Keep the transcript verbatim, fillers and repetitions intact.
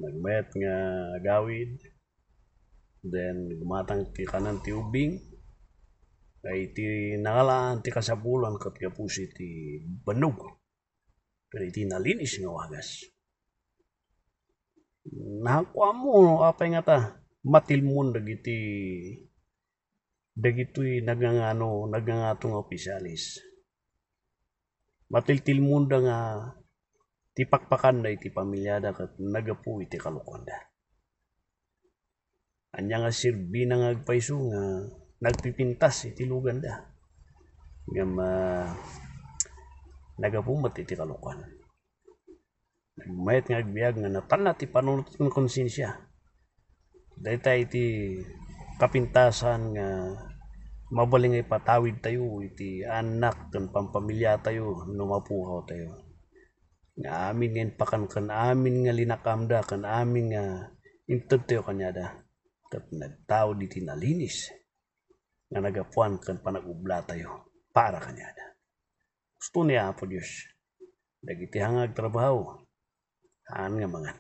Nagmayat nga agawid, then gumatang ti kanan ti ubing, ay ti nangalaan ti kasapulan ket gapu iti bannog, ken iti nalinis nga wagas. Nakuammo, apay ngata, matilmon dagiti, dagitoy nagngangano, nagngangato nga opisyales. Matiltilmonda nga ti pakpakanda iti pamiliada ket naggapu iti kalokuanda. Ania nga serbina nga agpayso nga nagpipintas iti luganda? Ngem, ah, naggapu met iti kalokuan. Nagmayat nga agbiag nga natanna ti panunot ken konsensia. Dayta iti kapintasan nga mabalin nga ipatawidtayo iti anak ken pampamiliatayo no mapukawtayo. Nga amin nga inpakan ken amin nga linakamda ken amin nga intedtayo kaniada, ket nagtaud iti nalinis nga naggapuan ken panag-oblatayo para kaniada. Gusto ni Apo Dios dagiti haan nga agtrabaho, haan nga mangan.